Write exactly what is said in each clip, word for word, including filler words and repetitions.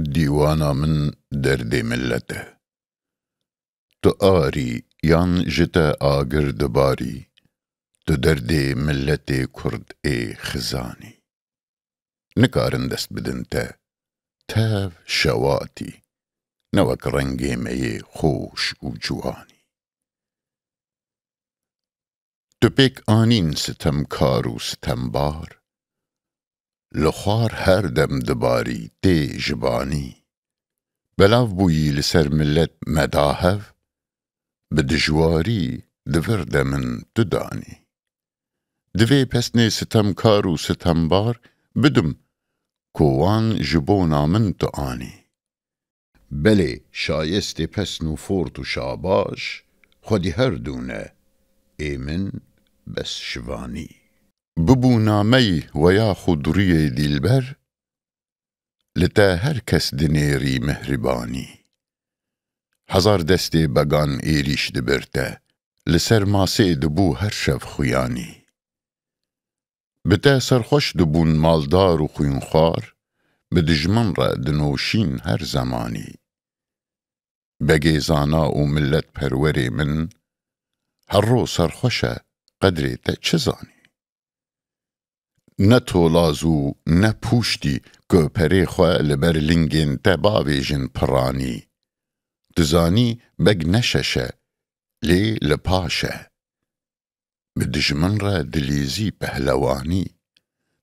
Dîwana min derdê millet e. Tu arî yan ji te agir dibarî, tu derdê milletê Kurd ê xizanî. Nikarin dest bidin te, tev şewatî, ne wek rengê me yê xweş û ciwanî. Tu pêk anîn sitemkar û sitembar, li xwar her dem dibarî tê ji banî. Belav bûyî li ser millet me da hev, bi dijwarî di vir de min tu danî. Divê pesnê sitemkar û sitembar bidim, ku wan ji bona min tu anî. Belê, şayestê pesn û fort û şabaş, xwedî her dû ne, ê min bes şivanî. Bibû namey we ya xwe duriyê dîlber, li te her kes dinêrî mihribanî. Hezar destê began êrîş dibir te, li ser masê dibû her şev xuyanî. Bi te serxweş dibûn maldar û xwînxwar, bi dijmin re dinoşîn her zemanî. Begê zana û milletperwerê min, herro serxweş e, qedrê te çi zanî? Ne tolaz û ne pûştî ku perê xwe li ber lingên te bavêjin piranî. Dizanî beg ne şeş e, lê li paş e. Bi dijmin re dilîzî pehlewanî.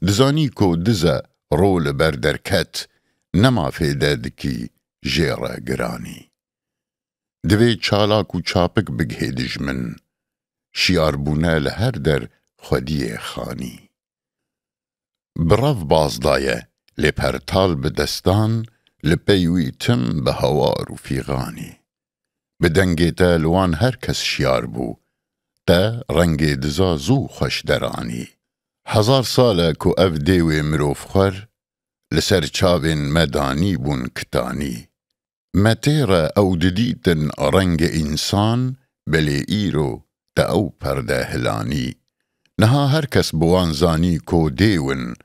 Dizanî ku diz e ro li ber derket, nema fêde dikî jê re giranî. Divê çalak û çapik bigihê dijmin, şiyarbûne li her der xwediyê xanî. Bi rev baz daye, lê pertal bi destan, li pey wî tim bi hawar û fîxanî. Bi dengê te li wan her kes şiyar bû, te rengê diza zû xweş deranî. Hezar sal e ku ev dêwê mirovxwer, li ser çavên me danî bûn kitanî. Me tê re ew didîtin rengê însan, belê îro te ew perde hilanî. Niha her kes bi wan zanî ku dêw in,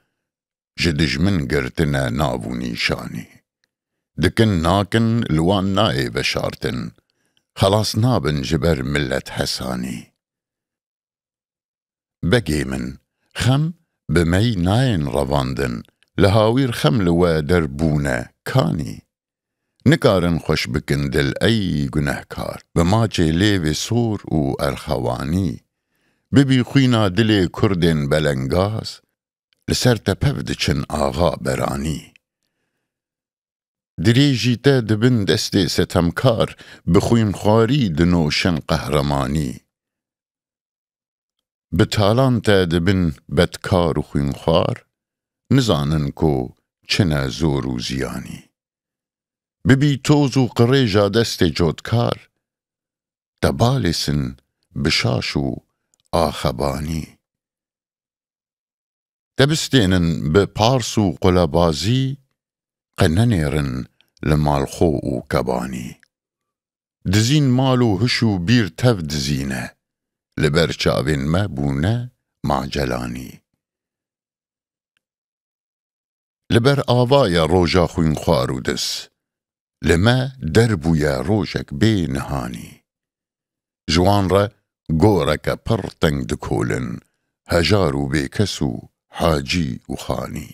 ji dijmin girtine nav û nîşanî. Dikin nakin li wan nayê veşartin, xelas nabin ji ber millet hesanî. Begê min, xem bi mey nayên revandin, li hawîr xem li we derbûne kanî. Nikarin xweş bikin dil ey gunehkar, bi maçê lêvê sor û erxewanî. Bibî xwîna dilê kurdên belengaz, li ser te pev diçin axa beranî. Dirêjî te dibin destê setemkar, bi xwînxwarî dinoşin qehremanî. Bi talan te dibin bedkar û xwînxwar, nizanin ku çi ne zor û ziyanî. Bibî toz û qirêja destê cotkar, te balêsin bi şaş û axebanî. Te bistênin bi pars û qulebazî, qe nenêrin li mal xwe û kebanî. Dizîn mal û hiş û bîr tev dizîne, li ber çavên me bûne macelanî. Li ber ava ye roja xwînxwar û diz, li me derbûye rojek bê nihanî. Ji wan re goreke pir teng dikolin, hejar û bêkes û hacî û xanî.